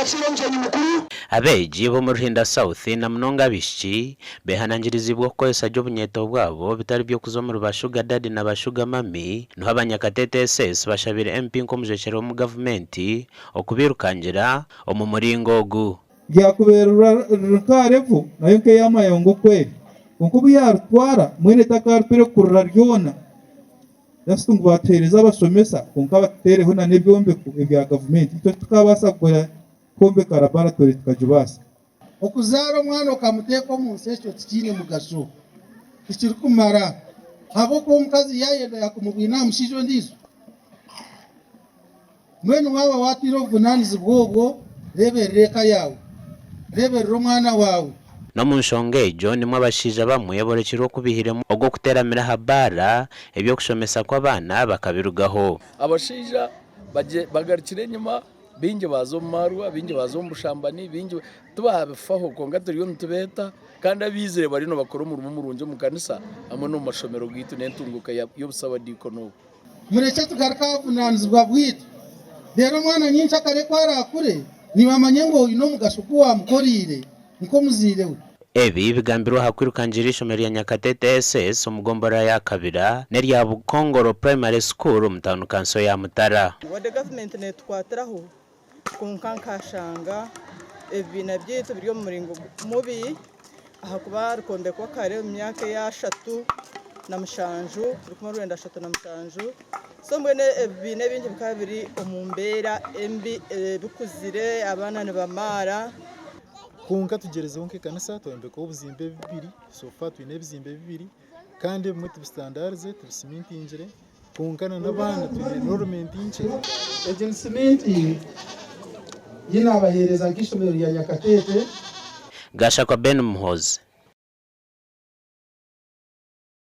twakiire omugyenyi mukuru. Abeegi b'omu Ruhinda South na munonga abaishiki beehanangiriziibwe okukoresa gye obunyeeto bwabo bitari by'okuza omuri ba shuga dadi na ba shuga mami niho aba Nyakatete SS bashabire MP nk'omujwekyerwa omu gavumenti okubiirukangira omu muringo ogu. Ryakubaire riri nka revo nayo nk'ey'amayongo oku eri. Kwonka obu yaarutwara, mwene takaruturekurira ryona. Just ngu baatuheereze abashomesa kwonka batuteereho na n'ebyombeko ebya gavumenti. Itwe titukaabaasa kugura kwombeka laboratory tukagibaasa. Okuzaara omwana okamuteeka omu nsi ekyo tikiine mugasho, tikirikumara ahabw'okuba omukazi yaayenda yaakumubwine aha mushaija ondiijo. Mbwenu waaba waatwire obuvunaanizibwa obwo, reeberera eka yaawe, reeberera omwana waawe. N'omu nshonga egyo nimwo abashaija bamwe borekirwe oku baihiremu ogw'okuteeramira aha baara, eby'okushomesa kw'abaana bakabirugaho. Abashaija bagarukire enyima, baingi baaza omu maarwa, baingi baaza omu bushambani, baingi tibaabifaho kwonka turiyo nitubeeta kandi abaizire bariyo nibakora omurimo murungi omu kanisa hamwe n'omu mashomero gaitu n'entunguuka y'obusabadiikoni obu. Murekye tugaruke aha buvunaanizibwa bwaitu. Reero omwana nyenkyakare ku araakure, niiwe amanye ngu oine omugasho ogu waamukoreire nk'omuzaire we. Ebi bigambirwe aha kwirukangira eishomero rya Nyakatete SS omu gomborora ya Kabira n'erya Bukongoro Primary School omu tauni kanso ya Mutara. Wadde gavumenti netukwatiraho kwonka nkashanga ebibiina byaitu biri omu muringo mubi ahakuba rikombekwa kare omu myaka eya 37, 1937 so mbwenu ebibiina ebingi bikaba biri omu mbeera embi bikuzire abaana nibamaara. Kwonka tugyerezeho nk'ekanisa twombekaho obuzimbe bubiri, so far twine ebizimbe bibiri kandi ebimwe tubisitandarize tubisimintingire kwonka na n'abaana twine enrollment nkye. Egi ni siminti yi naabaheereza nk'eishomero rya Nyakateete. Gashakwa Ben Muhoozi.